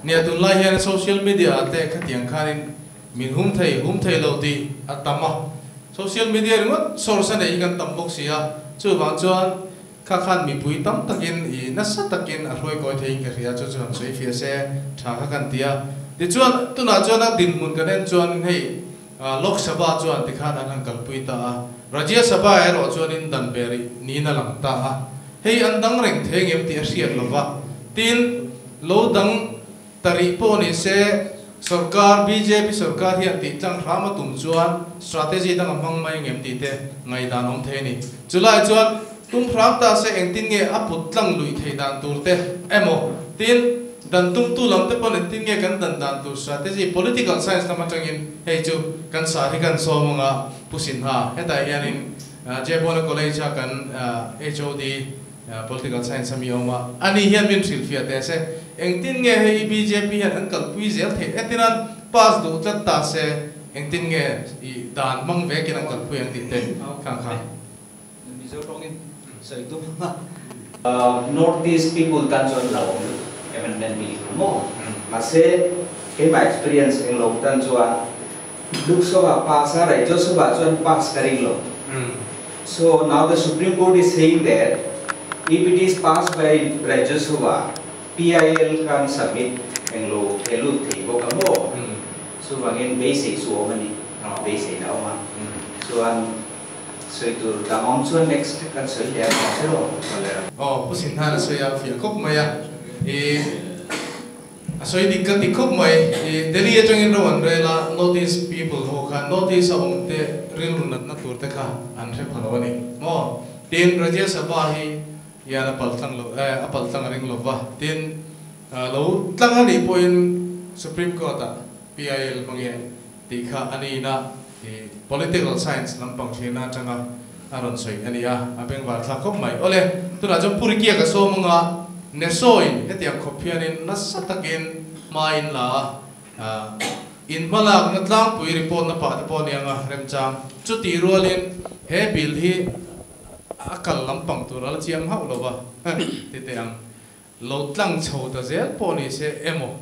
Nia tunlai hian social media ah te khatiang khanin min hum thei hum thei lo tih a tam a, social media ringawt source a neih hi kan tam bawk si a, chuvang chuan kha khan mipui tam takin i nasa takin a hruai kawi theiin ka hria, chu chu han sawi fiah se tha kha kan ti a. Tichuan tunah chuan a dinhmun kan en chuan hei Lok Sabha chuan tikhan an han kalpui ta a, Rajya Sabha erawh chuanin dan ber ih niin a lang ta a, hei an dang reng thei ngem tih a hriat lo va, tin, lo dang ta rih pawh ni se sorkar, bjp sorkar hian tih tlang hram a tum chuan strategy dang a hmang mai ngem tih te ngaihdan awm thei a ni. Chulai chuan tum hram ta se engtin nge a put tlang luih theih dan tur te emaw, tin, Dan tumtu lam te pawn engtin nge kan dan dan tur strategy political science lam atangin hei chu kan sa hi kan sawm anga Pu Sinha hetah hianin Jayabona College a kan HOD political science ami a awm a ani hian min hrilhfiah teh se engtin nge hei bjp hian an kalpui zel theih etinan pass duh tlat ta se engtin nge i dan hmang vekin an kalpui ang tih te khang kha. Mizo tawngin sawi tum a. North East people tan chuan lo awm lutuk amendment bill kha maw? Mahse keimah experience eng lo tan chuan Lok Sabha pass a Rajya Sabha chuan pass ka ring lo. So now the Supreme Court is saying that if it is passed by Rajya Sabha PIL khan submit eng lo he lut thei bawk a maw? Chuvangin beisei chu awm a ni, beiseina a awm a. Chuan Sawi tur dang awm chuan next kan sawi leh ang che rawh. Aw Pu Singhnan a sawi a fiah khawp mai a, i a sawi dik ka ti khawp mai, i Delhi atangin ro an rel a, North East people ho khan North East a awm te rilru natna tur te kha an hre pha lo a ni maw? Tin Rajya Sabha hi hian a pal tlang lo eh a pal tlang a ring lo va, tin lo tlang a nih pawhin Supreme Court ah PIL hmangin tih kha a niin a, i political science lampang thlirna atanga a rawn sawi a ni a, a bengvar thlak khawp mai. Awle, tunah chuan Pu Rikia ka sawm anga Nesawiin hetiang khawp hianin nasa takin hma in la a, in hmalakna tlangpui report na pah te pawh a ni anga remchang. Chutih rualin he bill hi a kal lampang tur a la chiang hauh lo va, ti teh ang. Lo tlang chho ta zel pawh ni se emaw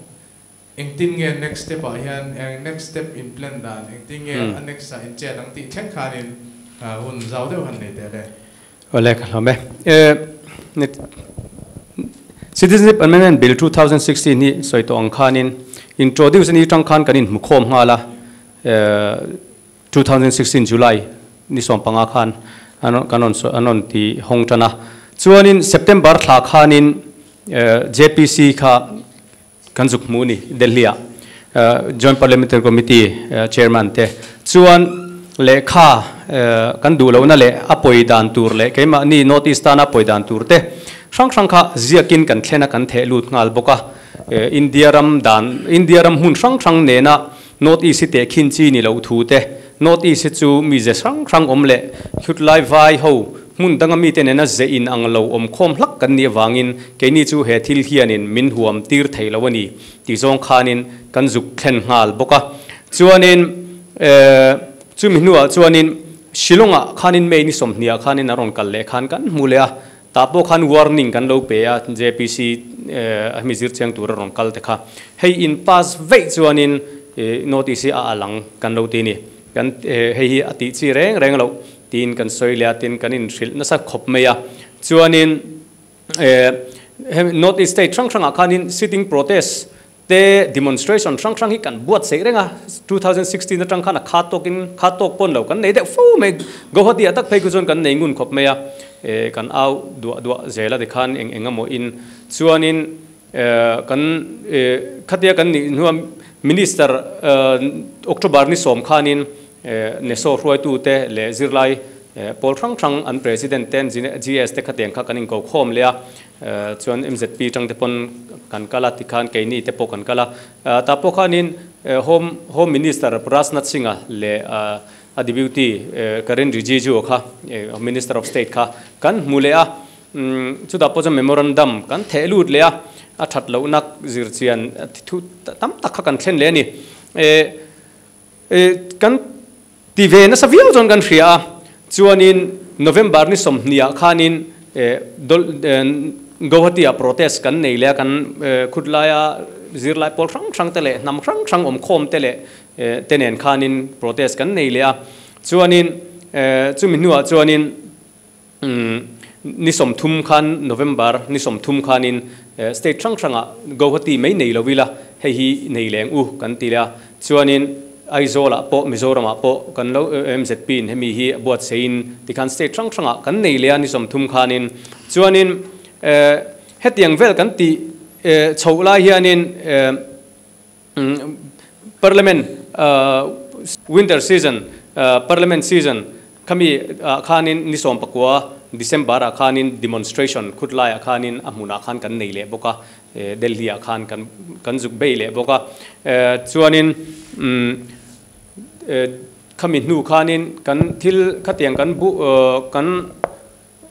Engtin nge next step ah hian eng next step in plan dan engtin nge a next ah in chet ang tih thleng khanin hun zau deuh han nei teh le. Awle ka hlawm e. Citizenship Amendment Bill 2016 hi sawi tawh ang khanin introduce a ni tang khan kan inhmukhawm nghal a, 2016 July ni 15 khan kan rawn an rawn ti hawng tan a. Chuanin September thla khanin JPC kha Kan zuk hmuh ni Delhi ah Joint Parliamentary Committee Chairman te chuan lehkha kan duh lohna leh a pawi dan tur leh keimahni North East tana pawi dan tur te hrang hrang kha ziakin kan thlen a kan theh lut nghal bawk a. India ram dan India ram hmun hrang hrang nena North East hi tehkhin chi ni loh thu te, North East hi chu mize hrang hrang awm leh hlutlai vai ho hmun danga mite nena ze in ang lo awm khawm hlak kan nih avangin keini chu he thil hianin min huam tir thei lo a ni tih zawng khanin kan zuk thlen nghal bawk a. Chuanin chumi hnuah chuanin Shillong-ah khanin May ni 20 ah khanin a rawn kal leh khan kan hmu leh a, Tah pawh khan warning kan lo pe a, JPC a hemi zir chiang tur a rawn kal te kha. Hei in pass veih chuanin notice hi a al ang kan lo ti ni. Kan hei hi a tih chi reng reng loh tiin kan sawi leh a, tin kan inhrilh nasa khawp mai a. Chuanin hemi North East state hrang hrangah khanin sitting protest te demonstration hrang hrang hi kan buatsaih reng a, 2016 atang khan a kha tawkin kha tawk pawn lo kan nei deuh fo mai, Guwahati ah tak phei khu chuan kan nei ngun khawp mai a, kan au duah duah zel a tikhan eng eng emaw in chuanin kan khatia kan nih hnuah Minister October ni 10 khanin NESO hruaitute leh zirlai pawl hrang hrang an President te GS te khatiang kha kan inko khawm leh a, Chuan MZP tang te pawn kan kal a, tikhan keini te pawh kan kal a. Tah pawh khanin Home Home Minister Rajnath Singh-a leh a Deputy Kiren Rijiju kha Minister of State kha kan hmu leh a. Chutah pawh chuan memorandum kan theh lut leh a, a that lohna zirchian thu tam tak kha kan thlen leh a ni. Kan ti ve nasa viau chuan kan hria a, chuanin November ni 20 ah khanin Guwahati ah protest kan nei leh a, kan khut laia zirlai pawl hrang hrang te leh hnam hrang hrang awm khawm te leh te nen khanin protest kan nei leh a. Chuanin chumi hnuah chuanin ni 30 khan November ni 30 khanin state hrang hrangah Guwahati mai nei lo ila hei hi nei leng u kan ti leh a. Chuanin Aizawl-ah pawh Mizoramah pawh kan lo MZP in hemi hi a buatseiin tikhan state hrang hrangah kan nei leh a ni 30 khanin. Chuanin hetiang vel kan tih chhoh lai hianin Parliament winter season Parliament season khami ah khanin ni 19 December ah khanin demonstration khut laiah khanin a hmunah khan kan nei leh bawk a, Delhi ah khan kan kan zuk bei leh bawk a. Chuanin khami hnu khanin kan thil khatiang kan bu kan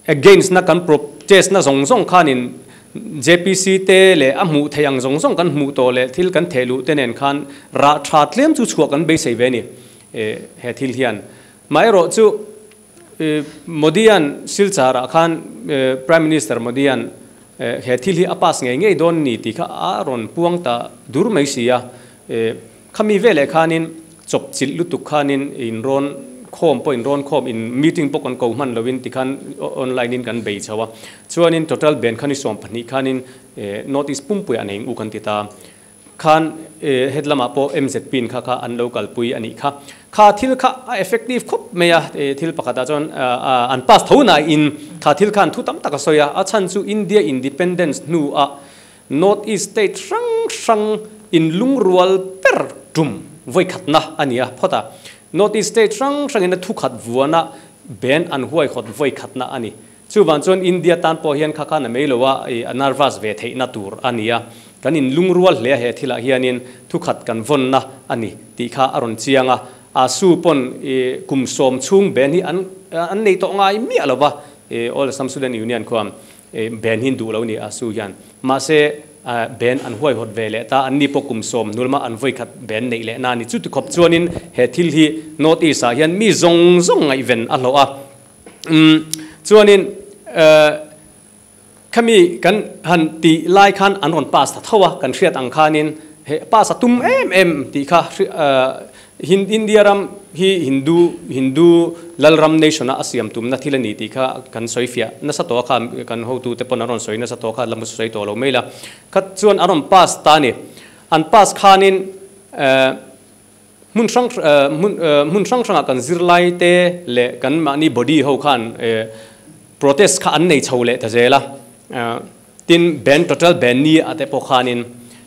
against na kan protest na zawng zawng khanin JPC te leh a hmuh theih ang zawng zawng kan hmuh tawh leh thil kan theh luh te nen khan rah tha tlem chu chhuah kan beisei ve a ni he thil hian. Maherawh chu Modi-a'n Silchar-ah khan Prime Minister Modi-a'n he thil hi a pass ngei ngei dawn ni tih kha a rawn puang ta dur mai si a. Khami veleh khanin chawp chilh lutuk khanin inrawn khawm pawh inrawn khawm in meeting pawh kan ko hman lovin tikhan online in kan bei chho a. Chuanin total ban kha ni 12 khanin North East pumpuiah nei u kan ti ta. Khan head lamah pawh MZP in kha kha an lo kalpui a nih kha. Kha thil kha a effective khawp mai a, thil pakhatah chuan an pass tho nain kha thil khan thu tam tak a sawi a, a chhan chu India independence hnuah North East state hrang hrang inlungrual ber tum vawikhatna a ni a phawt a. North East state hrang hrangin a thukhat vuana ban an huaihawt vawikhatna a ni. Chuvang chuan India tan pawh hian kha khan a mei lo a, a nervous ve theihna tur a ni a. Kan inlungrual hle a he thilah hianin thukhat kan vawnna a ni tih kha a rawn chiang a. ASU pawn kum 10 chhung ban hi an an nei tawh ngai miah lo va, All Assam Student Union khuam ban hi an duh lo a ni ASU hian. Mahse ban an huaihawt ve leh ta, anni pawh kum 10 hnulma an vawikhat ban neih leh na a ni. Chuti khawp chuanin he thil hi North East ah hian mi zawng zawng ngaihven a hlawh a. Chuanin khami kan han tih lai khan an rawn pass ta tho a, kan hriat ang khanin he pass a tum em em tih kha India ram hi Hindu Hindu lalram nation a a siam tumna thil a ni tih kha kan sawi fiah nasa tawh a kha kan hotute pawn an rawn sawi nasa tawh a kha lam sawi tawh lo mai la. Kha chuan an rawn pass ta a ni. An pass khanin Hmun hrang hmun hmun hrang hrangah kan zirlai te leh kan mahni body ho khan protest kha an nei chho leh ta zel a. Tin ban total ban ni ah te pawh khanin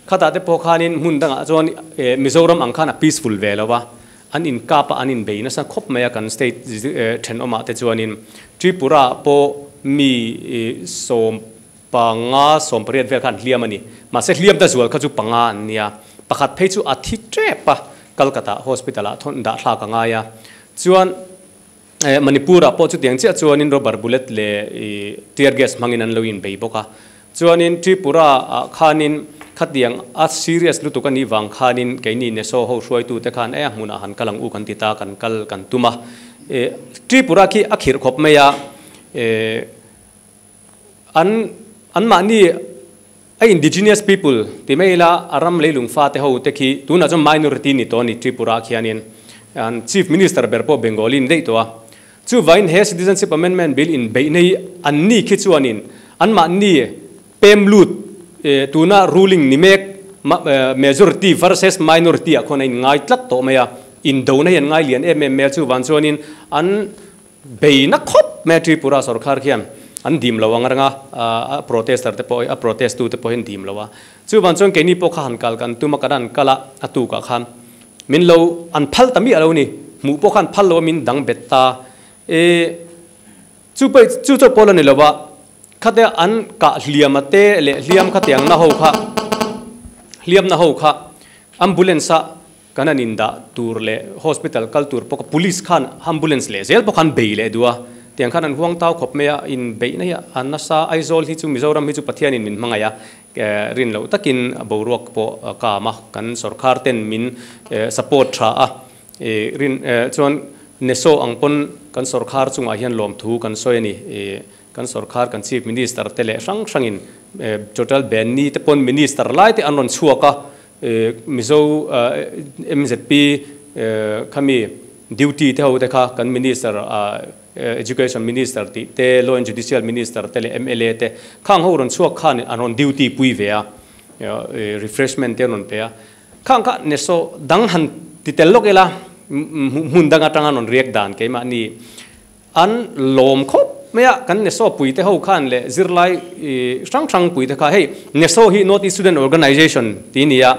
khatah te pawh khanin hmun dangah chuan Mizoram ang khan a peaceful ve lo a, an inkap a an inbei nasa khawp mai a kan state thenawmah te chuanin Tripura pawh mi 5, 18 vel kha an hliam a ni. Mahse hliam ta zual kha chu panga an nia. Pakhat phei chu a thi tep a, Calcutta hospital ah thawn dah thlak a ngai a. Chuan Manipur ah pawh chutiang chiah chuanin rubber bullet leh tear gas hmangin an lo inbei bawk a. Chuanin Tripura ah khanin khatiang a serious lutuk a nih vang khanin keini NESO ho hruaitu te khan e a hmunah han kal ang u kan ti ta, kan kal kan tum a. Tripura khi a khirh khawp mai a. An anmahni a indigenous people ti mai ila a ram leilung fate ho te khi tunah chuan minority ni tawh a ni Tripura khianin an chief minister ber pawh Bengali ni daih tawh a. Chuvain he citizenship amendment bill in beihna hi anni khi chuanin anmahni pem lut tuna ruling ni mek majority versus minority ah khuan a inngai tlat tawh mai a, indona hi an ngai lian em em mai a chuvan chuanin an Beihna khawp mai a Tripura sorkar khian an dim lo ang reng a, a protester te pawh a protest tu te pawh hian dim lo a. Chuvang chuan keini pawh kha han kal kan tum a, kan han kal a, a tukah khan min lo an phal ta miah lo ni, hmuh pawh kha an phal lo a min dang bet ta. E chu pawh chu chu pawh la ni lo a, khate an kah hliam a te leh hliam khatiang na ho kha hliam na ho kha ambulance a Kan an indah tur leh hospital kal tur pawh kha police khan ambulance leh zel pawh khan bei leh duh a, tiang khan an huang tau khawp mai a, inbeihna hi a nasa Aizawl hi chu Mizoram hi chu Pathianin min hmangaih a, rin loh takin boruak pawh a kam a, kan sorkar ten min support tha a, rin chuan NESO ang pawn kan sorkar chungah hian lawmthu kan sawi a ni. Kan sorkar kan Chief Minister te leh hrang hrangin total ban ni te pawn Minister lai te an rawn chhuak a. Mizo MZP khami duty te ho te kha kan minister education minister tih te law and judicial minister te leh mla te khang ho rawn chhuak khan an rawn duty pui ve a refreshment te an rawn pe a khang kha neso dang han ti tel lawk ila hmun dang atanga an rawn riak dan keimahni an lawm khawp mai a kan neso pui te ho khan leh zirlai hrang hrang pui te kha hei neso hi North East Student Organisation tih a ni a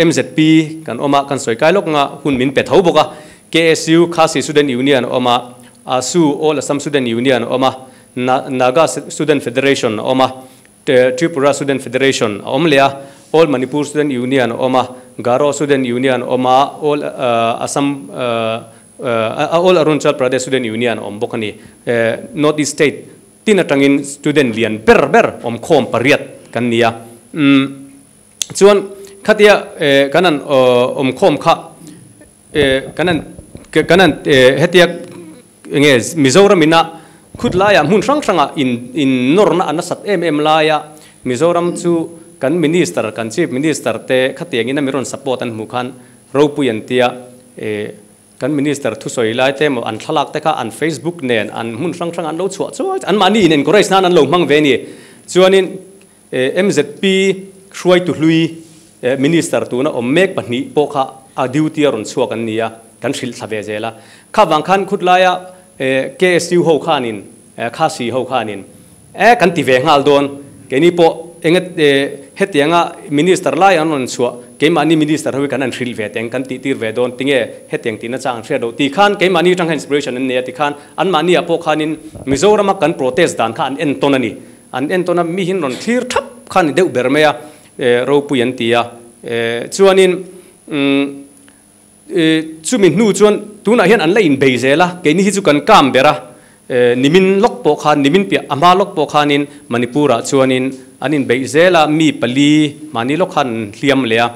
MZP kan awm a kan sawi kai lawk anga hun min pe tho bawk a KSU Khasi Student Union a awm a ASU All Assam Student Union a awm a Naga Student Federation a awm a Tripura Student Federation a awm leh a All Manipur Student Union a awm a Garo Student Union a awm a All Assam All Arunachal Pradesh Student Union a awm bawk a ni. North East State tin atangin student lian ber ber awmkhawm pariat kan ni a. Chuan khatia kan han awmkhawm kha kan han kan han hetia enge Mizoram ina khut laiah hmun hrang hrangah in in nawrna a nasat em em laia Mizoram chu kan minister kan chief minister te khatiangin a mi rawn support an hmuh khan ropui an tia Kan minister thusawi lai te emaw an thlalak te kha an Facebook nen an hmun hrang hrang an lo chhuah chuai an mahni in encourage nan an lo hmang ve a ni. Chuanin MZP hruaitu hlui minister tuna awm mek pahnih pawh kha a duty a rawn chhuak an ni a, kan hrilh thla ve zel a. Kha vang khan khutlaia KSU ho khanin Khasi ho khanin e kan ti ve nghal dawn, keini pawh enga hetianga minister lai an rawn chhuah, keimahni minister ho hi kan han hrilh ve teng, kan tihtir ve dawn, tinge hetiang tihna chang an hriat loh tih khan keimahni atang khan inspiration an nei a tikhan anmahni ah pawh khanin Mizorama kan protest dan kha an entawn a ni, an entawn a mi hin rawn thlir thap kha ni deuh ber mai a, ropui an ti a, chuanin umm. Chumi hnu chuan tunah hian an la inbei zel a, keini hi chu kan kam ber a, nimin lawk pawh khan, nimin piah a hma lawk pawh khanin Manipur-ah chuanin an inbeih zel a, mi pali mahni lawk khan an hliam leh a,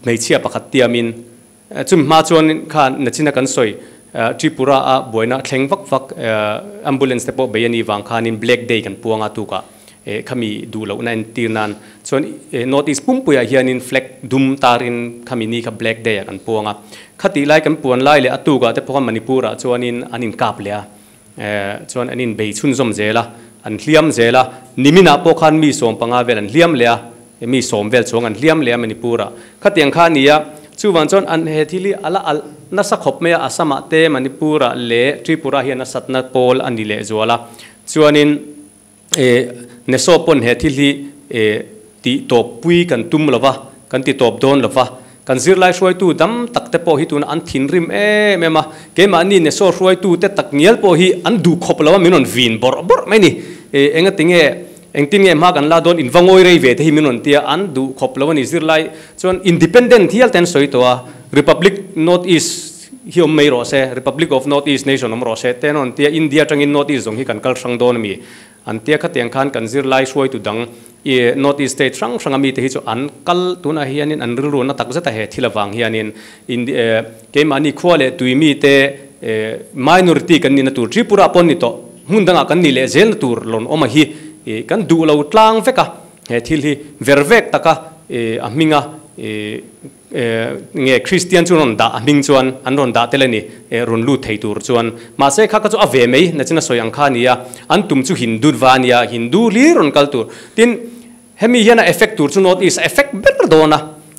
hmeichhia pakhat tiamin. Chumi hma chuan khan nachina kan sawi Tripura-a buaina thleng vak vak ambulance te pawh bei a nih vang khanin Black Day kan puang a tukah. Khami duh lohna entir nan chuan North East pumpuiah hianin flag dum tarin khami ni kha Black Day ah kan puang a. Khatih lai kan puan lai leh a tukah te pawh khan Manipur ah chuanin an inkap leh a, chuan an inbei chhunzawm zel a, an hliam zel a. Niminah pawh khan mi 15 vel an hliam leh a, mi 10 vel chuang an hliam leh a Manipur ah. Khatiang kha a ni a, chuvang chuan an he thil hi a la alh nasa khawp mai a, Assam ah te, Manipur ah leh Tripura hian a satna pawl a ni lehzual a. Chuanin. Neso pawn he thil hi tih tawp pui kan tum lo va, kan ti tawp dawn lo va. Kan zirlai hruaitu dam tak te pawh hi tuna an thinrim em em a, keimahni Neso hruaitu te tak ngial pawh hi an duh khawp lo a, min rawn vin bawrh bawrh mai ni. Enga tinge, engtin nge hma kan la dawn, in va ngawi rei ve te hi min rawn tia, an duh khawp lo a ni. Zirlai chuan independent hial te an sawi tawh a, Republic North East hi awm mai rawh se, Republic of North East Nation awm rawh se te an rawn tia, India atangin North East zawng hi kan kal hrang dawn a mi? An tia khatiang khan kan zirlai hruaitu dang i North East state hrang hranga mite hi chu an kal tunah hianin an rilru na tak zeta he thil avang hianin keimahni khua leh tui mite minority kan nihna tur Tripura pawh an ni tawh hmun dangah kan nih leh zelna tur lawn awm a hi kan duh lo tlang vek a, he thil hi vervek taka a hminga Nge Kristian chu rawn dah a hming chuan an rawn dah tel a ni, rawn lut thei tur chuan. Mahse kha kha chu a ve mai, nachin a sawi ang kha a ni a, an tum chu Hindu va a nia, Hindu hlir rawn kal tur. Tin, hemi hian a effect tur chu North East a effect ber dawn a,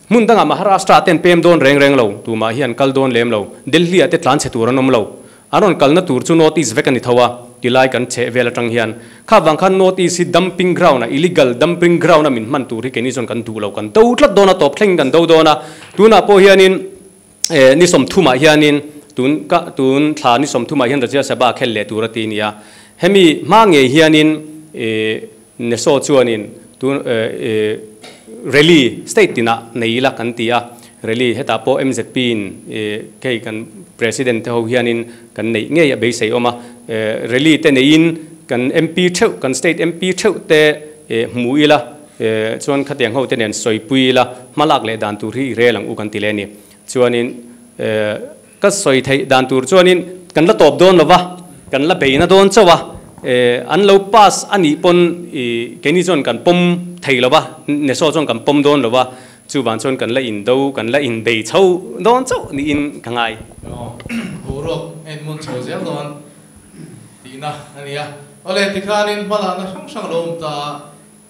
hmun dangah Maharashtra ah te an pem dawn reng reng lo, tumah hi an kal dawn lem lo, Delhi ah te tlan chhe tur an awm lo. An rawn kalna tur chu North East vek a ni tho a, tilai kan chheh vel atang hian. Kha vang khan North East hi dumping ground a, illegal dumping ground a min hman tur hi keini chuan kan duh lo, kan do tlat dawn a, tawp thlengin kan do dawn a. Tunah pawh hianin ni sawmthumah hianin tun ka tun thla ni sawmthumah hian Rajya Sabha khel leh tur a ti nia. Hemi hma ngei hianin Neso chuanin tun rally state tinah nei ila kan ti a, rally hetah pawh MZP in kei kan President te ho hianin kan neih ngei a beisei awm a, rally te neiin kan MP theuh kan state MP theuh te hmu ila chuan khatiang ho te nen sawipui ila hmalak leh dan tur hi i rel ang u kan ti leh a ni. Chuanin Ka sawi theih dan tur chuanin kan la tawp dawn lova, kan la beina dawn chauh a, an lo pass a nih pawn i keini chuan kan pawm thei lo va, NESO chuan kan pawm dawn lo va, chuvang chuan kan la indo, kan la inbei chho dawn chauh niin ka ngai. Aw, boruak a inmun chho zel dawn tihna a ni a. Awle, tikhanin hmalakna hrang hrang a lo awm ta a,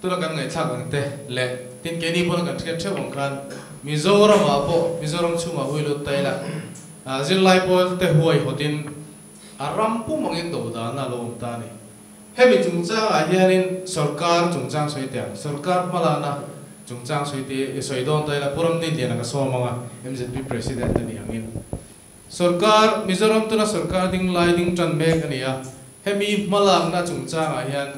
tuna kan ngaihthlak ang te leh tin keini pawna kan hriat theuh ang khan Mizoramah pawh Mizoram chhungah hui lut ta ila zirlai pawl te huai hawtin a ram pum angin do dana a lo awm ta a ni. Hemi chungchangah hianin sorkar chungchang sawi teh ang, sorkar hmalakna chungchang sawi te i sawi dawn ta ila Pu Ramdinliana ka sawm ang a, mzp President a nih angin. Sorkar, Mizoram tuna sorkar ding lai ding tan mek a ni a, hemi hmalakna chungchangah hian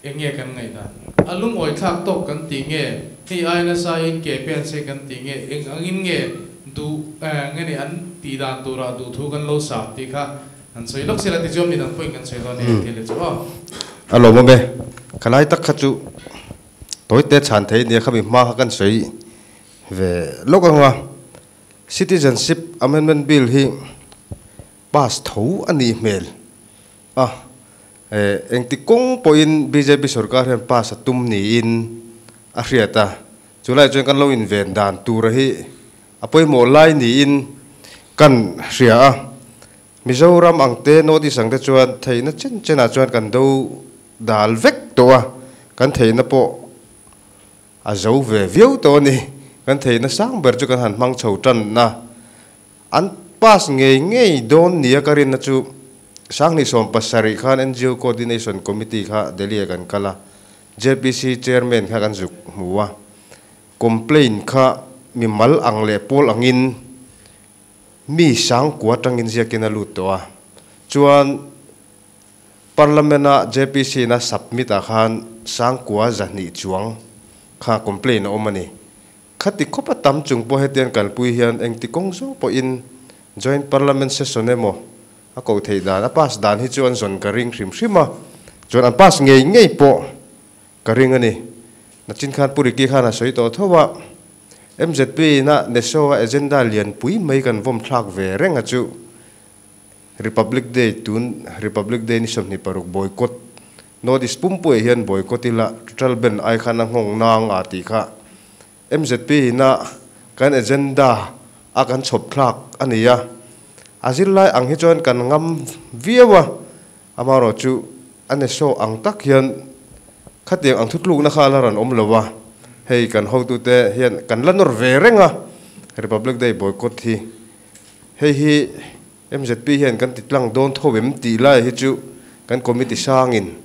eng nge kan ngaihdan? A lungawi thlak tawk kan tih nge? Hei ai nasa in ke pen se kan tih nge? Eng angin nge duh nge ni an tih dan turah duhthu kan lo sam tih kha An sawi lawk sela tichuan midang pawhin kan sawi dawn e tih leh chu aw. A lawmawm e. Ka lai tak kha chu tawite chhan thei nia khami hma kha kan sawi ve lawk ang a. Citizenship Amendment Bill hi pass tho a nih hmel a. Engti kawng pawhin bjp sorkar hian pass a tum niin a hriat a. Chulai chuan kan lo inven dan tura hi a pawimawh lai niin kan hria a. Mizoram ang te, North East ang te chuan theihna chen chenah chuan kan do dal vek tawh a, kan theihna pawh a zo ve viau tawh a ni. Kan theihna sang ber chu kan han hmang chho tan a, an pass ngei ngei dawn nia ka rinna chu Sanghnih 70 khan NGO Coordination Committee kha Delhi ah kan kal a, JPC Chairman kha kan zuk hmu a, complaint kha mimal ang leh pawl angin Mi sangkua atangin ziakin a lut tawh a, chuan Parliament-a JPC-in a submit ah khan sangkua 200 chuang kha complaint a awm a ni. Khati khawpa tam chung pawh hetiang kalpui hian engti kawng zawng pawhin Joint Parliament Session emaw a koh theih dan, a pass dan hi chu an zawn ka ring hrim hrim a, chuan an pass ngei ngei pawh Ka ring a ni. Nachin khan Pu Ricky khan a sawi tawh tho a, MZP ina NESO a agenda lianpui mai kan vawm thlak ve reng a chu Republic Day tun Republic Day ni 26 boycott North East pumpuiah hian boycott ila total ban ai khan a nghawng nang a tih kha MZP ina kan agenda a kan chhawp thlak a ni a, a zirlai ang hi chuan kan ngam viau a, Amaherawh chu a neso ang tak hian khatiang ang thutlukna kha a la rawn awm lo a, hei kan hotute hian kan la nawr ve reng a, Republic Day boycott hi. Hei hi mzp hian kan ti tlang dawn tho em tih lai hi chu kan committee sangin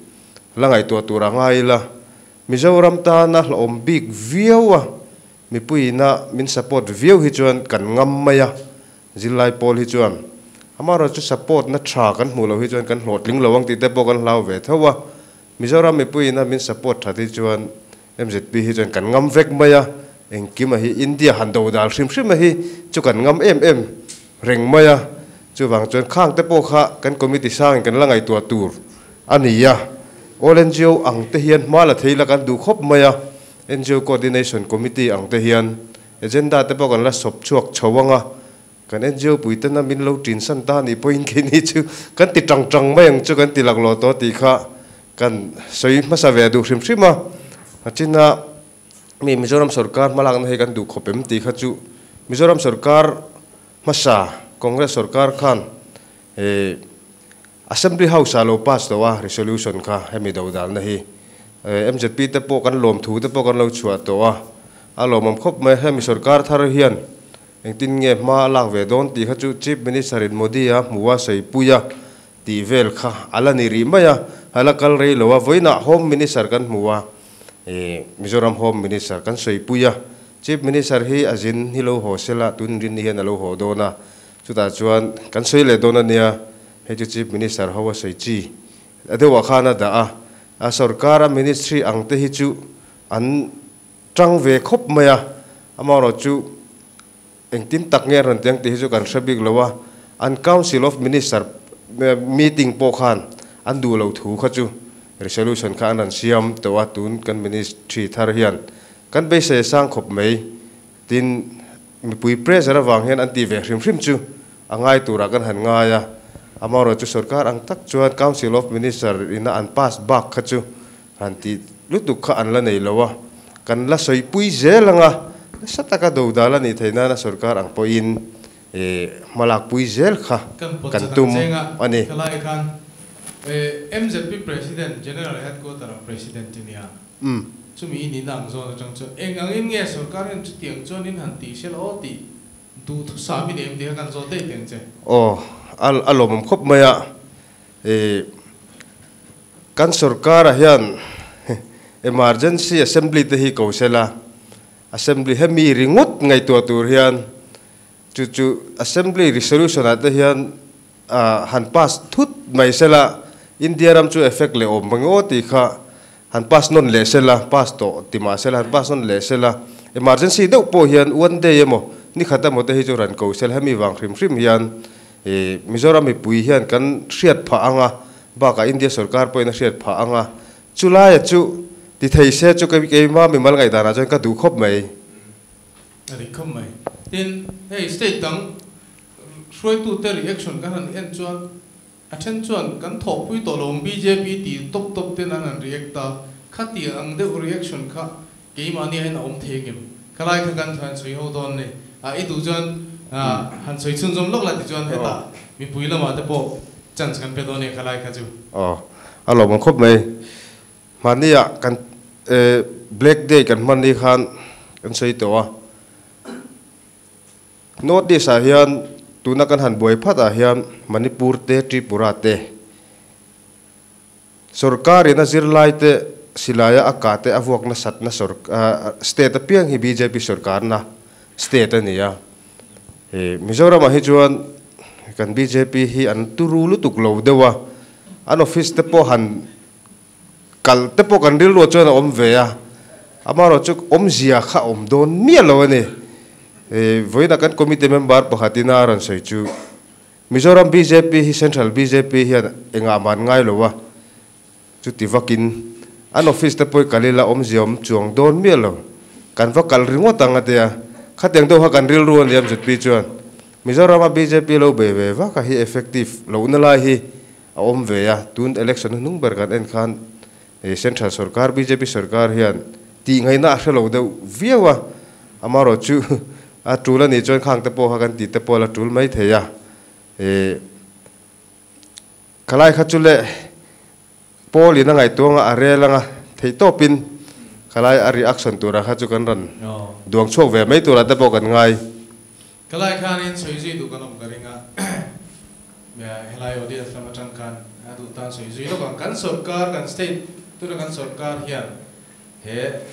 la ngaihtuah tur a ngai ila. Mizoram tana hlauhawm bik viau a, mipuiina min support viau hi chuan kan ngam mai a, Zirlai pawl hi chuan amaherawh chu support na tha kan hmuh loh hi chuan kan hlawhtling lo ang tih te pawh kan hlau ve tho a. Mizoram mipuiin a min support that hi chuan mzp hi chuan kan ngam vek mai a, engkim a hi India han do dal hrim hrim a hi chu kan ngam em em reng mai a. Chuvang chuan khang te pawh kha kan committee sangin kan la ngaihtuah tur a ni a. All ngo ang te hian hma la thei la kan duh khawp mai a, ngo coordination committee ang te hian Agenda te pawh kan la sawp chhuak chho ang a, kan NGO pui tena min lo ṭin san ta anih pawhin keini chu kan ti ṭang ṭang mai ang chu kan ti laklawh tawh tih kha kan sawi hmasa ve duh hrim hrim a. A china mi Mizoram sorkar hmalakna hi kan duh khawp em tih kha chu Mizoram sorkar hmasa Congress sorkar khan Assembly House ah lo pass tawh a resolution kha hemi dodalna hi mzp te pawh kan lawmthu te pawh kan lo chhuah tawh a, a lawmawm khawp mai. Hemi sorkar thar hian engtin nge hma a lak ve dawn tih kha chu Chief Minister in Modi a hmu a sawi a tih vel kha a la ni rih mai a, a la kal rei lo a. Vawiinah Home Minister kan hmu a, Mizoram Home Minister kan sawipui a, Chief Minister hi a zin hi lo haw sela tun rinni hian a lo haw dawn a, Chutah chuan kan sawi leh dawn a nia, hei chu Chief Minister ho a sawi chi a deuhah khan a dah a, a sorkar a ministry ang te hi chu an tang ve khawp mai a, amaherawh chu engtin tak nge an rawn ti ang tih hi chu kan hre bik lo a, an Council of Minister meeting pawh khan an duh lo thu kha chu resolution kha an rawn siam tawh a, tun kan ministry thar hian kan beisei a sang khawp mai. Tin, mipui pressure avang hian an tih ve hrim hrim chu a ngai turah kan han ngai a, amaherawhchu sorkar ang tak chuan Council of Minister ina an pass bak kha chu han tih lutuk kha an la nei lo a, kan la sawipui zel ang a, nasa taka do dal a nih theih nana sorkar ang pawhin hmalakpui zel kha Kan pawt kan chat ang tum chenga a ni. Khalai khan MZP President, General Headquarter ah President i nia. Chumi i nihna ang zawn atang chuan eng angin nge sorkar hian chutiang chuan in han tih hrel aw tih duhthusam i nei em tih kha kan zawt daih teng che. Aw, a lawmawm khawp mai a. Kan sorkarah hian emergency assembly te hi ko sela, assembly hemi ringawt ngaihtuah tur hian chu chu assembly resolution ah te hian han pass thut mai sela, India ram chu effect leh awm mang aw tih kha han pass nawn leh sela, pass tawh ti mah sela han pass nawn leh sela, emergency deuh pawh hian one day emaw ni khat emaw te hi chu rawn ko sela, hemi vang hrim hrim hian Mizoram mipui hian kan hriat phah ang a, bakah India sorkar pawhin a hriat phah ang a, chulaia chu ti thei se chu keima mimal ngaihdanah chuan ka duh khawp mai. A dik khawp mai. Tin, hei state dang hruaitute reaction kan han en chuan a then chuan kan thawhpui tawh lo ang bjp ti tawp tawp ten an han react a, khatiang ang deuh reaction kha Keimahni ah hian a awm thei ngem? Ka lai kha kan han sawi ho dawn ni. A i duh chuan han sawi chhunzawm lawk la tichuan hetah mipui lamah te pawh chance kan pe dawn e ka lai kha chu. Aw, a lawmawm khawp mai. Hmahni ah kan Black Day kan hman ni khan kan sawi tawh a. North East ah hian tuna kan han buai phat ah hian Manipur te Tripura te Sorkarin a zirlaite silaia a kate a vuak nasatna state apiang hi bjp sorkarna state a ni a. Mizoramah hi chuan kan bjp hi an turu lutuk lo deuh a, an office te pawh han kal te pawh kan rilruah chuan a awm ve a, amaherawhchu awmzia kha a awm dawn miah lo a ni. Vawiinah kan committee member pakhatin a rawn sawi chu Mizoram bjp hi Central bjp hian engah man ngai lo a, chuti vakin an office te pawh i kal ila awmzia awm chuang dawn miah lo, kan va kal ringawt ang a tia, khatiang deuh kha kan rilru a ni MZP chuan Mizorama bjp lo bei ve vak a hi effective lohna lai hi a awm ve a, tun election hnung ber kan en khan Central sorkar bjp sorkar hian tih ngaihna a hre lo deuh viau a, amaherawhchu A tul a nih chuan khang te pawh kha kan tih te pawh la tul mai thei a, ih khalai kha chu le Paul in a ngaihtuang a, a rel anga theih tawpin khalai a reaction turah kha chu kan rawn duang chhuak ve mai turah te pawh kan ngai. Khalai khanin sawi zui duh kan awm ka ring a, helai audience lam atang khan a duh tan sawi zui lawk ang. Kan sorkar, kan state tuna kan sorkar hian he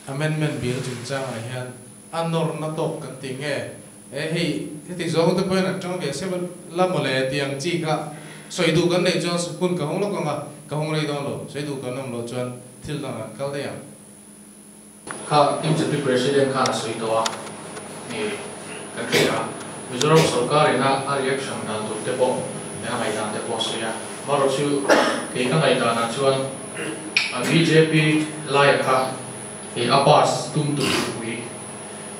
amendment bill chungchangah hian A nawrna tawk kan ti nge? E hei, heti zawng te pawhin an tang ve sep la mawle tih ang chi kha sawi duh kan neih chuan hun ka hawng lawk ang a, ka hawng rei dawn lo, sawi duh kan awm loh chuan thil dang an kal daih ang. Kha MZP President khan a sawi tawh a ni kan hria a, Mizoram sorkar ina a reaction dan tur te pawh leh a ngaihdan te pawh a sawi a, marawh chu kei ka ngaihdanah chuan bjp laia kha Hei a pass tum tur thupui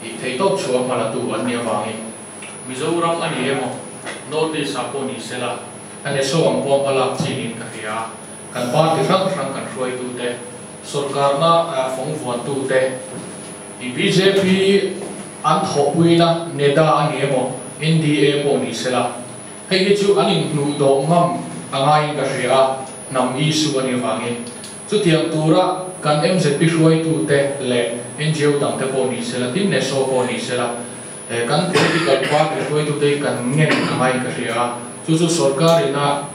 ih thei tawp chhuah hma la tu an nih avangin Mizoram a ni emaw North East ah pawh ni sela a neso ang pawh hma lak chin in ka hria a, kan party hrang hrang kan hruaitu te, sorkarna fawng vuan tu te ih bjp an thawhpuina NEDA a ni emaw NDA pawh ni sela hei hi chu an inhnuh dawh ngam a ngaiin ka hria a, hnam issue a nih avangin. Chutiang tura kan MZP hruaitute leh ngo dangte pawh ni sela, tin NESO pawh ni sela, kan political party hruaitute hi kan ngen a ngaiin ka hria a. Chu chu sorkar ina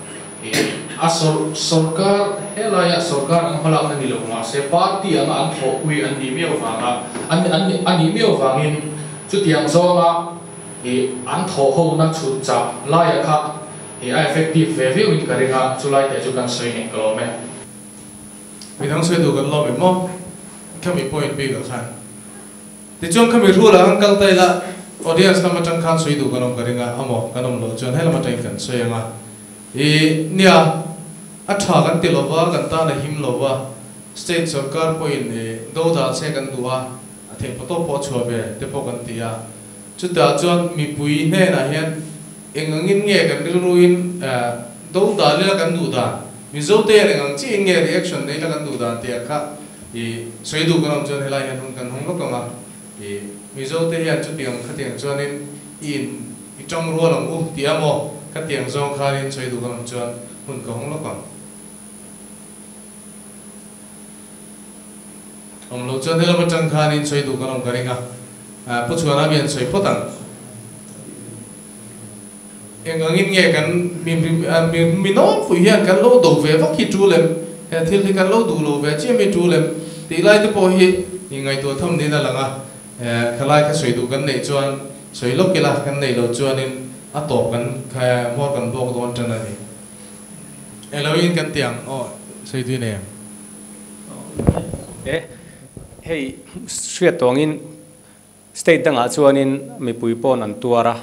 a sorkar helaia sorkar ang hmalakna ni lo mahse party anga an thawhpui an nih miau vanga an a nih miau vangin chutiang zawnga an thawhhona chhut chah laia kha Hi a effective ve viau in ka ring a, chulai te chu kan sawi ngei ka lawm e. Midang sawi duh kan lawm em maw? Khami point bik ah khan. Tichuan khami rule ah khan kal ta ila audience lam atang khan sawi duh kan awm ka ring a, amaw kan awm loh chuan helam atangin kan sawi ang a. I nia, a tha kan ti lova, kan tan a him lova, state sorkar pawhin i do dal se kan duh a, a theih pawh tawp pawh a chhuah ve te pawh kan ti a. Chutah chuan mipui hnenah hian eng angin nge kan rilruin do dan ila kan duh dan, Mizote hian eng ang chiahin nge reaction nei ila kan duh dan tih ang kha I sawi duh kan awm chuan helai hian hun kan hawng lawk ang a, i Mizo te hian chutiang khatiang chuanin i in i tang rual ang u tih a maw? Khatiang zawng khanin sawi duh kan awm chuan hun ka hawng lawk ang. Awm loh chuan helam atang khanin sawi duh kan awm ka ring a, Pu Chhuana mi an sawi phawt ang. Eng angin nge kan mi mi nawlpui hian kan lo do ve vak hi tul em? He thil hi kan lo duh lo ve chiah mi tul em? Tih lai te pawh hi i ngaihtuah tham niin a lang a. Khalai kha sawi duh kan neih chuan sawi lawk ila, kan neih loh chuanin a tawp kan hmawr kan bawk dawn tan a ni. Englo in kan ti ang aw sawi tui nei ang. E hei hriat tawngin State dangah chuanin mipui pawn an tuar a,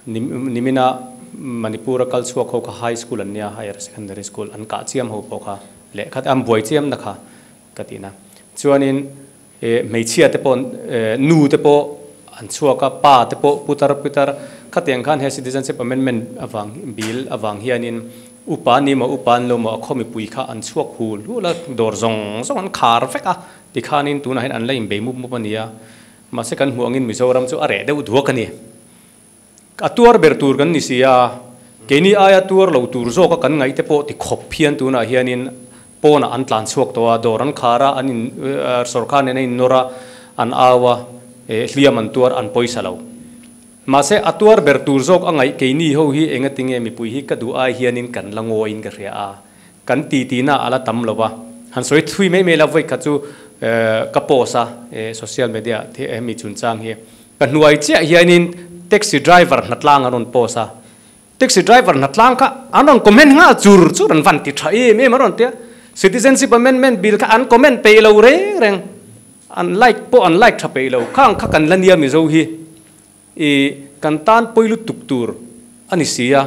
nimina Manipur-a kal chhuak ho kha high school an nia, higher secondary school an kah chiam ho pawh kha leh khat an buai chiam na kha ka ti na. Chuanin hmeichhia te pawh nu te pawh an chhuak a, pa te pawh putar putar khatiang khan he citizenship amendment avang bill avang hianin upa ni maw upa an lo maw a khaw mipui kha an chhuak hul hul a, dawr zawng zawng an khar vek a. Tikhanin tunah hian an la inbei mup mup a ni a, mahse kan hmuh angin Mizoram chu a reh deuh duak a ni. A tuar ber tur kan ni si a, keini aia tuar lo tur zawka kan ngaih te pawh ti khawp hian tunah hianin pawnah an tlan chhuak tawh a, dawr an khar a, an in sawrkar nen a innawr a, an au a, hliam an tuar an pawisa lo. Mahse a tuar ber tur zawk a ngaih keini ho hi engatinge mipui hi ka duh ai hianin kan la ngawiin ka hria a. Kan titi na a la tam lo va, han sawi thui mai mai la vawi khat chu ka post a social media ah hemi chungchang hi ka hnuai chiah hianin taxi driver hnatlang an rawn post a, taxi driver hnatlang kha an rawn comment nghal chur chur an van ti tha em em an rawn tia, citizenship amendment bill kha an comment peih lo reng reng, an like pawh an like tha peih lo, khang kha kan la nia Mizo hi I kan tan pawi lutuk tur a ni si a,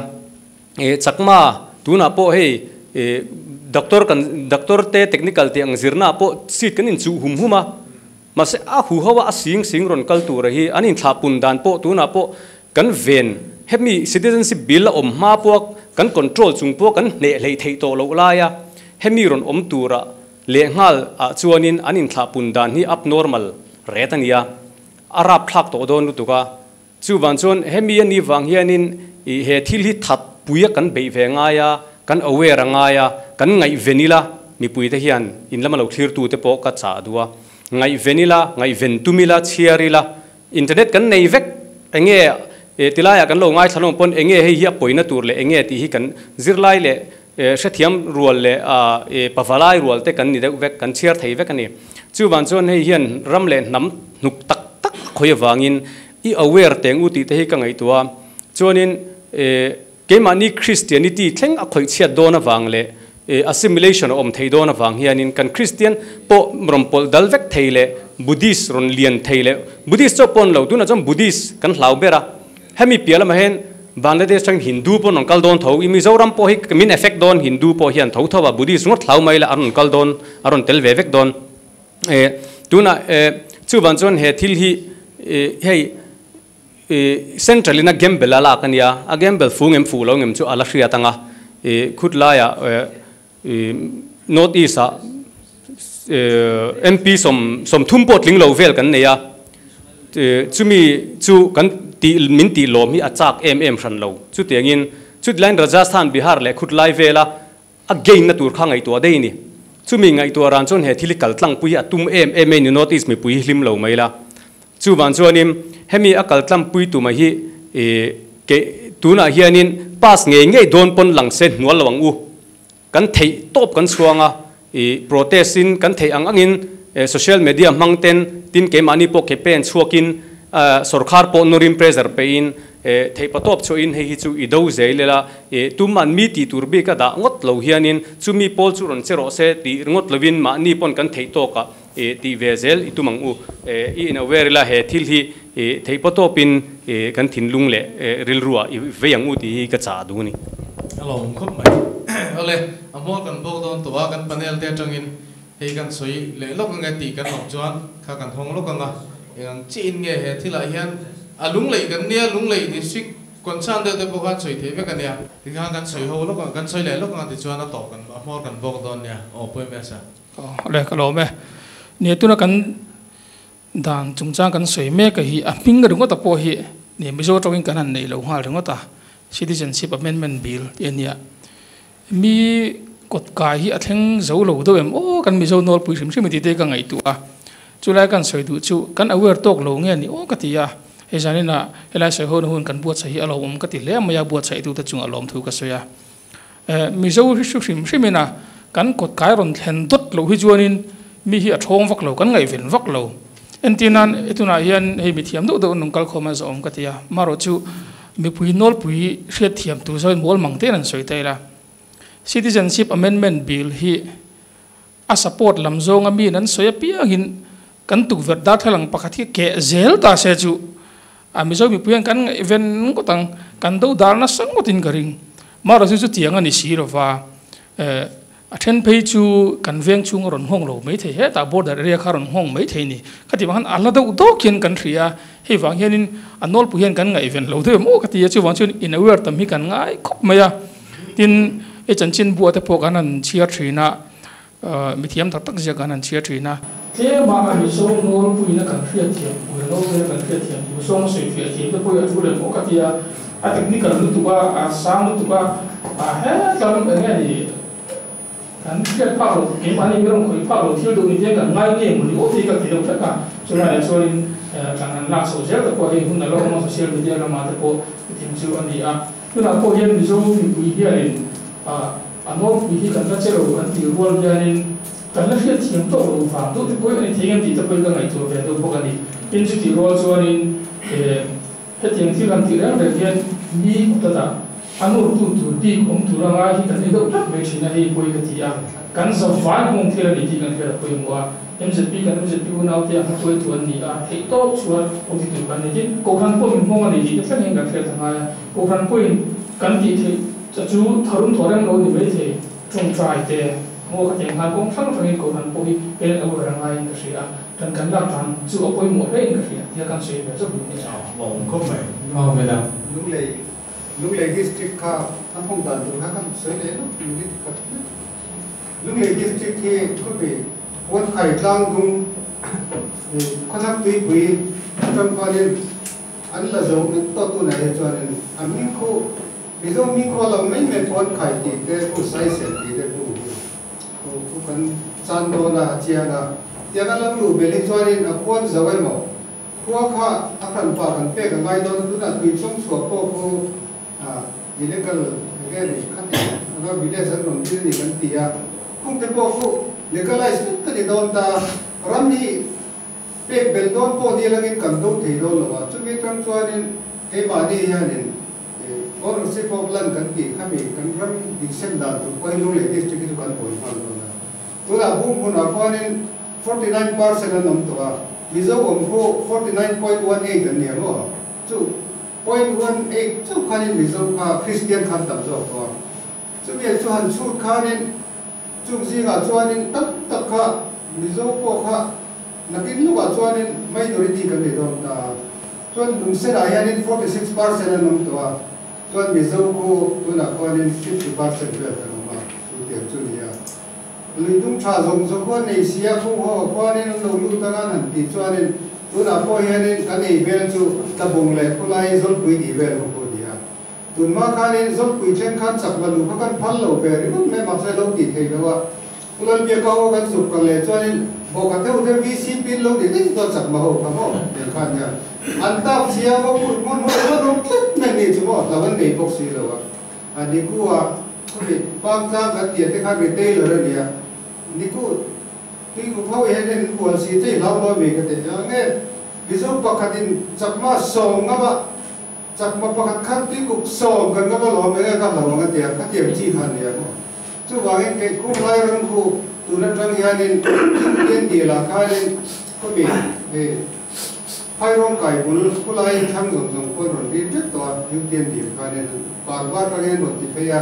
i chakma tunah pawh hei i doctor kan doctor te technical tih ang zirna ah pawh seat kan inchuh hum hum a, mahse a hu ho a a sing sing rawn kal tura hi an inthlahpun dan pawh tunah pawh kan ven hemi citizenship bill a awm hma pawh kan control chung pawh kan hneh hleih theih tawh loh laia hemi rawn awm tura lehnghal ah chuanin an inthlahpun dan hi abnormal ret a ni a. A rapthlak tawh dawn lutuk a, chuvang chuan hemi a ni vang hianin ih he thil hi that pui a kan beih ve ngai a, kan aware a ngai a, kan ngaihven ila mipui te hian in lama lo thlir tu te pawh ka chah duh a, ngaihven ila, ngaihven tum ila, chhiar ila, internet kan nei vek enge ih tilaiah kan lo ngaithla lawng pawn enge hei hi a pawina tur leh enge tih hi kan zirlai leh Hrethiam rual leh pavalai rual te kan ni deuh vek, kan chhiar thei vek a ni. Chuvang chuan hei hian ram leh hnam hnuk tak tak a khawi avangin i aware teng u tih te hi ka ngaihtuah a. Chuanin keimahni Christianity thleng a khawih chhiat dawn avang leh assimilation a awm thei dawn avang hianin kan Christian pawh rawn pawlh dal vek thei leh Buddhist rawn lian thei leh Buddhist chauh pawh an lo, tunah chuan Buddhist kan hlau ber a. Hemi piah lamah hian Bangladesh atangin Hindu pawh an rawn kal dawn tho. I Mizoram pawh hi min effect dawn Hindu pawh hian tho tho a, Buddhist ngawt hlau mai la an rawn kal dawn, a rawn tel ve vek dawn. Eh tunah eh chuvang chuan he thil hi eh hei eh central in a gamble a lak a nia, a gamble fu ngem fuh lo ngem chu a la hriat ang a, eh khut laiah eh eh North East ah MP 30 pawh tling lo vel kan nei a, chumi chu kan tih min tih lawm hi a chak em em hran lo. Chutiangin chutilaiin Rajasthan, Bihar leh Khutlai vela a gain na tur kha ngaihtuah daih a ni. Chumi ngaihtuah ran chuan he thil hi kal tlangpui hi a tum em em a ni, North East mipui hi hlim lo mai la. Chuvang chuanin hemi a kal tlangpui tumah hi ke tunah hianin pass ngei ngei dawn pawn lang se hnual lo ang u. Kan theih tawp kan chhuang a, i protest in kan theih ang angin social media hmang ten tin keimahni pawh ke pen chhuakin sorkar pawh nawrin pressure peihin theih patawp chhuahin hei hi chu i do zel ila, tuman mi tih tur bik a dah ngawt lo hianin chumi pawl chu rawn che rawh se tih ringawt lovin mahni pawn kan theih tawkah tih ve zel i tum ang u. I in aware ila he thil hi theih patawpin kan thinlung leh rilruah i vei ang u tih hi ka chah duh a ni. A lawm khawp mai. Awle, a hmual kan bawk dawn tawh a, kan panel te atangin hei kan sawi leh lawk ange tih kan awm chuan kha kan hawng lawk ang a, eng ang chiin nge he thilah hian a Lunglei kan nia, Lunglei district concern deuh te pawh khan sawi thei vek a nia. Tikhan kan sawi ho lawk ang, kan sawi leh lawk ang tichuan a tawp kan, a hmual kan bawk dawn nia, aw Pawimesa. Le ka lawm e. Nia tuna kan dan chungchang kan sawi mek a hi a hming ringawt a pawh hi nia Mizo tawngin kan han nei lo nghal ringawt a, Citizenship Amendment Bill tih a nia. Mi kawt kai hi a thleng zo lo deuh em aw kan Mizo nawlpui hrim hrim tih te ka ngaihtuah a. Chulai kan sawi duh chu kan aware tawk lo nge ni aw ka ti a. Hei zaninah helai sawi hona hun kan buatsaih hi a lawmawm ka ti hle mai a, buatsaih tute chungah lawmthu ka sawi a. Mizo hi hru hrim hrimin a kan kawt kai rawn thlen dawt loh hi chuanin mi hi a thawng vak lo, kan ngaihven vak lo. Entir nan he tunah hian hei mithiam deuh deuh nung kalkhawm a zawhawm ka ti a, marawh chu mipui nawlpui hriatthiam tur zawin mual mang tein an sawi ta ila. Citizenship Amendment Bill hi a support lam zawnga miin an sawi apiangin kan tukverh darthlalang pakhat hi keh zel ta se chu a Mizo mipui hian kan ngaihven ngawt ang, kan do dar nasa ngawtin ka ring. Marawh chu chutiang a ni si lova, a then phei chu kan veng chhung a rawn nghawng lo mai thei, hetah border area kha a rawn nghawng mai thei a ni. Khati vang khan a la deuh dawk hian kan hria a, hei vang hianin a nawlpui hian kan ngaihven lo deuh em aw ka ti a, chuvang chuan in aware tam hi kan ngai khawp mai a. Tin, hei chanchin buah te pawh kan han chhiar thin a, Mithiam tak tak zia kan han chhiar thin a. Tlema a Mizo nawlpuina kan hriatthiam pui lo vel kan hriatthiam tur zawng sawifiah thiam te pawh hi a thu leh maw ka ti a, a technical lutuk a, a sang lutuk a, a hetlam eng nge ni kan hriat phak loh keimahni mi rawn khawih phak loh thil duh ni te kan ngai nge mawni aw tih ka ti deuh tlat a, chulaiah chuanin tlan han lak chhoh zel te pawh hei hun a lo awm a, social media lamah te pawh hetiang chu a ni a. Tunah pawh hian Mizo mipui hianin A nawlpui hi kan la che lo kan tih rual hianin kan la hriat thiam tawk lo vang deuh te pawhin a ni thei ngem tih te pawhin ka ngaihtuah ve deuh bawk a ni. Tin, chutih rual chuanin hetiang thil han tih reng reng hian mi kawtata a nawrtu tur bik awm tur anga hi kan ni deuh tlat mai thin a, hei pawi ka ti a, kan zavai hmawng thil a ni tih kan hriat a pawimawh a. MZP kan MZP unaute a hmatuaitu an ni a, theih tawk chuan awm ti tur kan ni. Tin, Kohhran pawh min hmawng a ni tih te thleng hian kan hriat a ngai a, Kohhran pawhin kan tih theih Chu chu tharum thaw reng lo ni maithei, tawngtai te, ngaw ka tiang nghal kawng hrang hrangin Kohhran pawh hi pen a ur a ngaiin ka hria a, kan kan lak dan chu a pawimawh hlein ka hria tia kan sawi ve zawk duh ni. Awm khawp mai. Mau ve dang. Lunglei Lunglei District kha a hmawng dan tur kha kan sawi leh lawk minute khat hlek. Lunglei District hi khawpi Puankhai tlangdung khawthak tuipui atang khuanin an la zo vek tawh tunah hi chuanin a hming khu Mizo mi khaw lo mai mai pawn khai tih te khu saisel tih te khu khu khu kan chan dawn a a chiang a, tiang a lo luh belh hi chuanin a khuan zo emaw khua kha a hran pa kan pek a ngai dawn a, tunah tui chawng chhuah pawh khu illegal enge ni khati anga village an rawn dil a ni kan ti a, khung te pawh khu legalize vek ka ni dawn ta, ram hi pek belh dawn pawh ni langin kan do thei dawn lo a, chumi atang chuanin keimahni hianin Ownership of land kan tih kha mi kan ram insem dan tur pawhin Lunglei District hi chu kan buai nghal dawn a. Tunah bung hmunah khuanin 49% an awm tawh a, Mizo awm khu 49.18 an ni ang aw. Chu point 18 chauh khanin Mizo kha Kristian khan tam zawk tawh a. Chumi chu han chhut khanin chung zingah chuanin tam tak kha Mizo pawh kha nakin lawkah chuanin minority kan nei dawn ta a. Chuan Lungsenah hianin 46% an awm tawh a, chuan Mizo khu tunah khuanin 50% vel kan awm a, chu tiang chu a ni a. Lui dung tha zawng zawng khuan nei si a, khung ho ah khuanin an lo lut anga an han tih chuanin tunah pawh hianin kan ei vel chu Tlabung leh khawlai Zawlpui tih vel ho pawh a ni a. Tunhma khanin Zawlpui then khan chakma luh kha kan phal lo ve ringawt mai mahse lo tih theih loh a, Pu Lalbiaka ho kan zuk kal leh chuanin bawkha deuh deuh VCP in lo ti daih dawn chakma ho kha maw tiang khan hian an tap chhia maw kut hmun ho chuan awm tlat mai ni chu maw hlau an nei bawk si lo a a niku ah khawmi pangtlang kan tih te khan retailer a nia niku tuikuk ho hian in bual si chei hlau lo mi ka ti ang nge Mizo pakhat in chakma sawm ngam a chakma pakhat khan tuikuk sawm kan ngam a lawm enge ka hlau ang a tia khatiang chi kha nia maw. Chuvangin kei khum lai ram khu tun atang hianin Indian dil ah khanin khawmi hei Phairawng kai bul khulai thlang zawng zawng khuan rawn ri tep tawh a, Indian dil khanin an par var atang hian rawn ti phei a,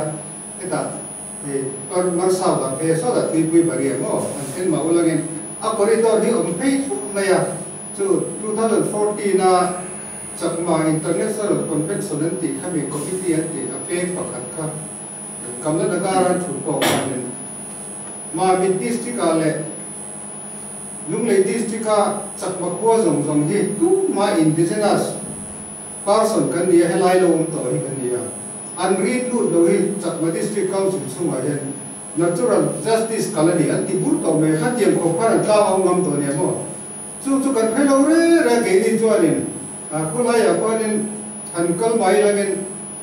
hetah hei par mar south ah phei a sawtah tuipui bari ang aw an then mah ulangin a corridor hi awm phei thuk mai a, chu 2014 a Chakma International Convention an tih khami committee an tih a peng pakhat kha Kamla Nagar an thut pawh khanin Mamit District ah leh Lunglei District a Chakma khua zawng zawng hi tumah indigenous person kan ni a, helai lo awm tawh hi kan ni a, an rin lut lo hi Chakma District Council chhungah hian natural justice kal a ni an ti bur tawh mai, khatiang khawp khan an tlang a awm ngam tawh nia maw? Chu chu kan hre lo re re keini chuanin khawlaiah khuanin han kal mai langin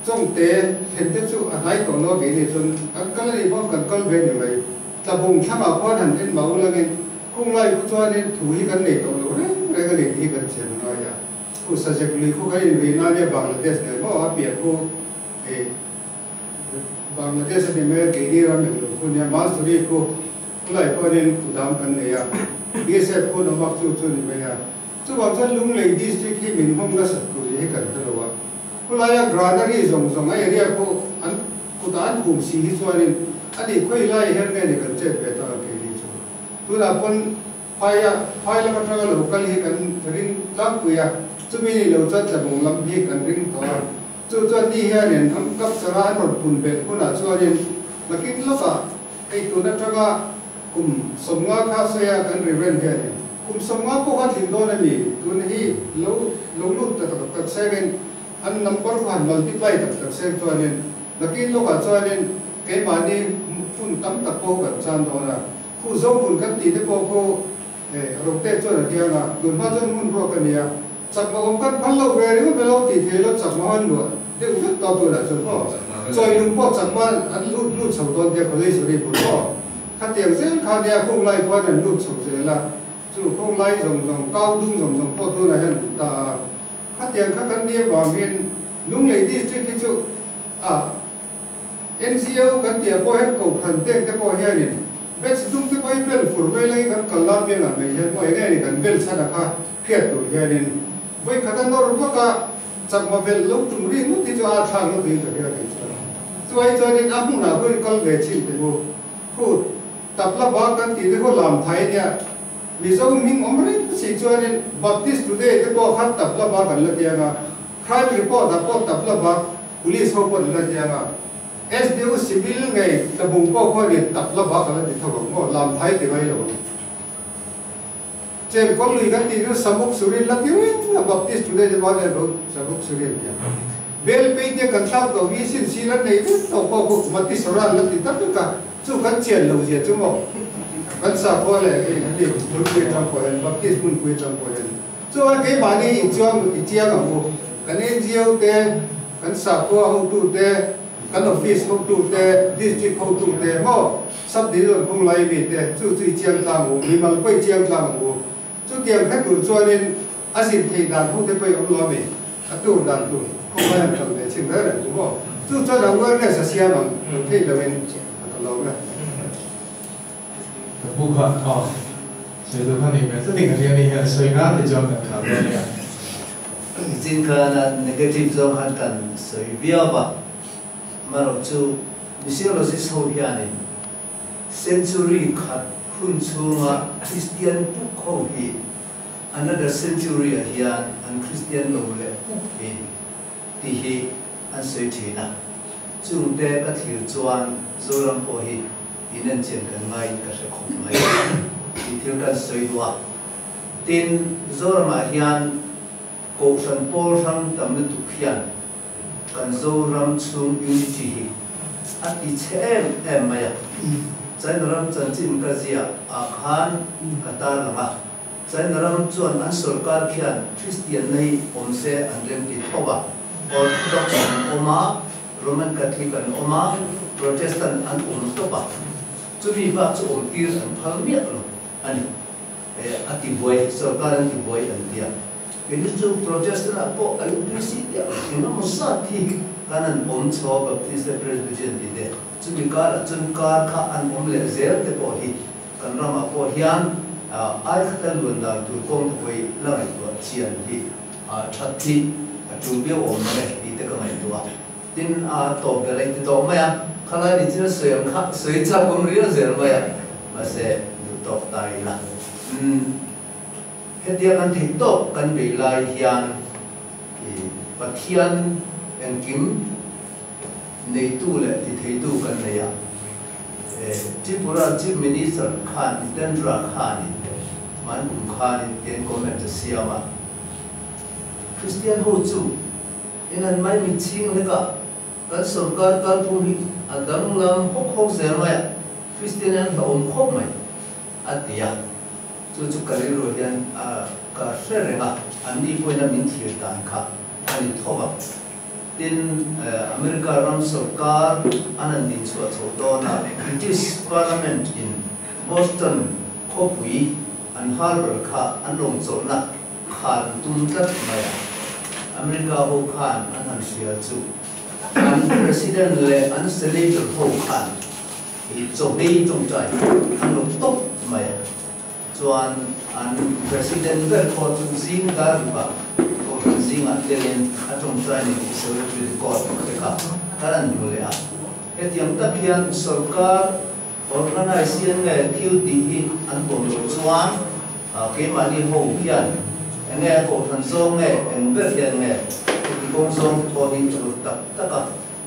Chawngte thlen te chu a hnai tawh lo keini chuan kan kal a nih pawh kan kal ve ni mai. Tlabung thlangah khuan han en mah ulangin khung lai khu chuanin thu hi kan nei tawh lo reng reng a ni tih hi kan chhiat a ngai a. Khu Sajek lui khu kan inrih na nia Bangladesh nen maw a piah khu eh Bangladesh a ni mai a keini ram eng lo khu nia Mansuri khu khulai khuanin kudam kan nei a BSF khu nawmak chu chu ni mai a. Chuvang chuan Lunglei district hi min hmawm nasat tur hi kan hre lo a. Khulaia granary zawng zawng a area khu an kutah an hum si hi chuanin a nih khawi lai hian nge ni kan chet ve tak ang keini chu. Tunah pawn phaia phai lam atanga lo kal hi kan ring tlangpui a, chumi ni lo chuan tlabung lam hi kan ring tawh a. Chu chuan ni hianin an kap chara an rawn pun belh hunah chuanin nakin lawkah hei tun atanga kum 50 kha sawi a kan ri reng hianin kum 50 pawh kha tling dawn a ni tun hi lo lo lut ta tak tak sengin an number kha han multiply tak tak seng chuanin nakin lawkah chuanin keimahni hun tam tak pawh kan chan dawn a, khu zo hmun kan tih te pawh khu rote chuan a hiang a, tun hma chuan hmun ruak a ni a, chakma awm kan phal lo ve ringawt mai lo tih thei lo chakma han luah deuh vek tawh tunah chuan maw chawilung pawh chakma an lut lut chho dawn tia college ri bul maw khatiang zel kha nia kung lai khuan an lut chho zel a, chu kung lai zawng zawng kau dung zawng zawng pawh tunah hian an ta a, khatiang kha kan nia vangin Lunglei district hi chu a NGO kan tih ah pawh hian Kohhran teng te pawh hianin batch dum te pawh hi bel fur mai langin kan kal lam biangah mai hian maw eng nge ni kan bel chhan a kha hriat tur hianin vawi khat a nawr vak a chakma velh lo tum ri ngawt hi chu a thlak lo tuin ka hria thei chuan chuai chuanin a hmunah khuin kal ve chhin teh u khu tapla bak kan tih te khu lam thai nia Mizo hming awm reng si chuanin Baptist Today te pawh khan tapla bak an la tiang a. Crime report ah pawh tap lova police ho pawh an la hiang a, SDO civil ngei tlabung pawh khuanin tap lova ka la ti tho ang maw, lam thai ti ngai lo ang. Chen kawng lui kan tih chu Samuk Surin la ti reng a, Baptist Today te pawh an en lo Samuk Surin tia. Bel pei te kan thlak tawh hi sin sil an nei vek tawh pawh khu Matisoran la ti tak vek a, chu kan chian lo zia chu maw kan sakhua leh hei hemi hmunpui atang pawh hian Baptist hmunpui atang pawh hian. Chuan keimahni inchuang i chiang ang u. Kan NGO te, kan sakhua hotu te, kan office hotu te, district hotu te maw sub division khung lai mi te chu chu i chiang tlang u, mimal pawh i chiang tlang ang u. Chutiang hre tur chuanin a zin theih dan ho te pawh i awm lo a mi? A tur dan tur khung lai an kal ve chhin reng reng chu maw? Chu chuan awareness a siam ang theih loin a ka lawm e. Ka pu kha aw sawi duh kha ni hmel tlat in ka hria ni hian sawi nga ti chuan kan khar dawn nia. Nichin khan a negative zawng khan kan sawi viau va, amaherawh chu missiologist ho hianin century khat hun chhunga Christian puk ho hi another century ah hian an Christian lo leh puk hi tih hi an sawi thin a, chungte ka thlir chuan Zoram pawh hi inenchian kan ngaiin ka hre khawp mai tih thil kan sawi duh a. Tin, Zoramah hian Kohhran pawl hrang tam lutuk hian kan Zoram chhung unity hi a ti chhe em em mai a. China ram chanchin ka ziah ah khan ka tarlang a, China ram chuan an sorkar khian Kristianna hi awm se an remti tho a, Orthodox an awm a, Roman Catholic an awm a, Protestant an awm tawp a, chumi bak chu awm tir an phal miah lo a ni. A ti buai, sorkar an ti buai an ti a. Kei chu Protestant ah pawh a UPC te ang eng emaw zat hi kan an awm chho a, Baptist leh Presbyterian tih te, chumi karah chuan kar kha an awm leh zel te pawh hi kan ramah pawh hian ai khata luan dan tur kawng te pawh hi la ngaihtuah chian hi that hi a tul viau awm mang e tih te ka ngaihtuah a. Tin, a tawp ber a inti tawh mai a, khalai ni chin a sawi ang kha sawi chak awm riau zel mai a, mahse duh tawk ta ila. Umm, hetia kan theih tawk kan bei lai hian Pathian engkim neitu leh ti theitu kan nei a. Tripura Chief Minister khan Jitendra khanin man kum khanin tian comment a siam a, Kristian ho chu eng an mai mit chhing hlekah kan sorkar kalphung hi a danglam hawk hawk zel mai a, Kristian an hlauhawm khawp mai a ti a, chu chu ka rilru hian ka hre reng a, anni pawhin a min thlir dan kha a ni tho a. Tin, America ram sorkar an han dinchhuah chhoh dawn a, British Parliament in Boston khawpui an harbour kha an rawn chawlhna khan tum tlat mai a. America ho khan an han hria chu an President leh an Senator ho khan i chawhmei tawngtai an lo tawp mai a. Chuan an President ber pawh chu zing dar rukah Kohhran zingah telin a tawngtai ni tih Secretary record te kha kan han hmu leh a. Hetiang tak hian sorkar organise hian nge thil tih hi an pawm loh chuan keimahni ho hian enge Kohhran zawng nge eng ber hian nge heti kawng zawng te pawh hi tul tak tak a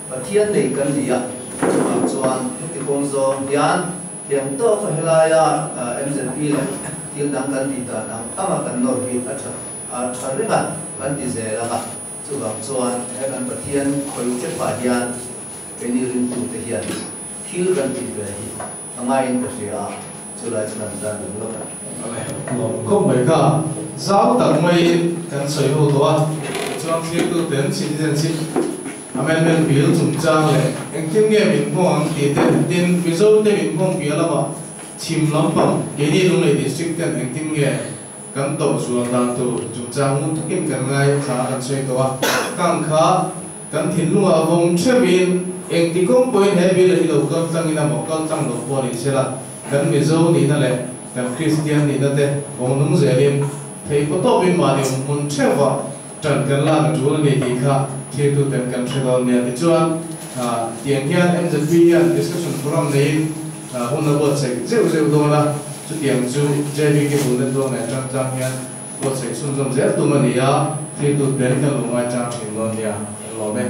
Pathian nei kan ni a, chuvang chuan heti kawng zawng hian Tiang tawka helaia MZP leh thil dang kan tih dan ang anga kan nawr hi a tha a tha reng a, kan ti zel ang a. Chuvang chuan he kan Pathian khawi che phah hian keini ringtute hian thil kan tih ve hi a ngaiin ka hria a, chulai chu kan tan deuh lawk a. Lawm khawp mai kha zau tak maiin kan sawi ho tawh a, tichuan thirtuten citizenship Amendment Bill chungchang leh engtin nge min hmawng ang tih te, tin Mizo te min hmawng piah lamah chhim lampang keini Lunglei District ten engtin nge kan tawh zual dan tur chungchang ngun takin kan ngai thla kan sawi tawh a, kang kha kan thinlungah vawng theuhin engti kawng pawhin he bill hi lo kal tlangin a maw kal tlang lo pawh ni sela kan Mizo nihna leh kan Kristian nihna te vawng nung zelin theihpaw tawpin mahni awm hmun theuhah Ṭan kan lak a ṭul a ni tih kha thirtuten kan hre dawn nia. Tichuan, tiang hian MZP hian discussion forum neiin hun a buatsaih zeuh zeuh dawn a, chutiang chu JVK bul network nen ṭang tlang hian buatsaih chhunzawm zel tum a ni a, thirtuten kan lo ngaichang ṭhin dawn nia, kan lawm e.